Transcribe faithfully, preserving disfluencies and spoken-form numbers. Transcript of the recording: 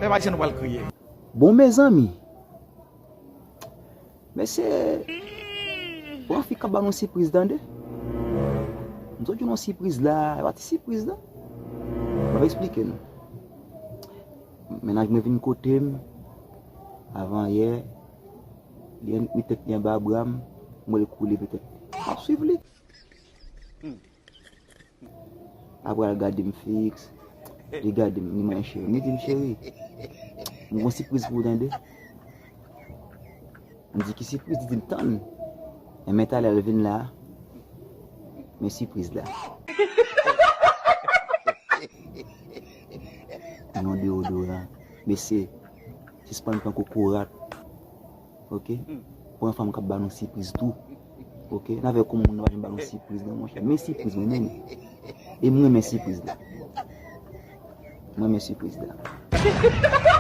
Fè pa di nou pral kriye. Bon, mezanmi. Mesye, yon fi k ap ba nou sipriz, tande. M sot di nou sipriz la, e pa ti sipriz la. M ap eksplike nou. Mennaj mwen vin kote m avan yè, li met tèt li anba bra m, m wè l kou leve tèt. M ap swiv li. Apre al gade m fiks, li gade m, li mwen cheri. Li di m, cheri, m gon sipriz pou ou, tande. M di, ki sipriz? Li di m, tann. Enben talè l vin la, men sipriz la. Yon deodoran. Mesye, sispann pran kokorat. Ok? Pran fanm k ap ba nou sipriz tou. Ok? N avè kòm moun nan pa janm ba nou sipriz, non, monchè. Men sipriz, mwen menm. E mwen renmen sipriz la. Mwen renmen sipriz la.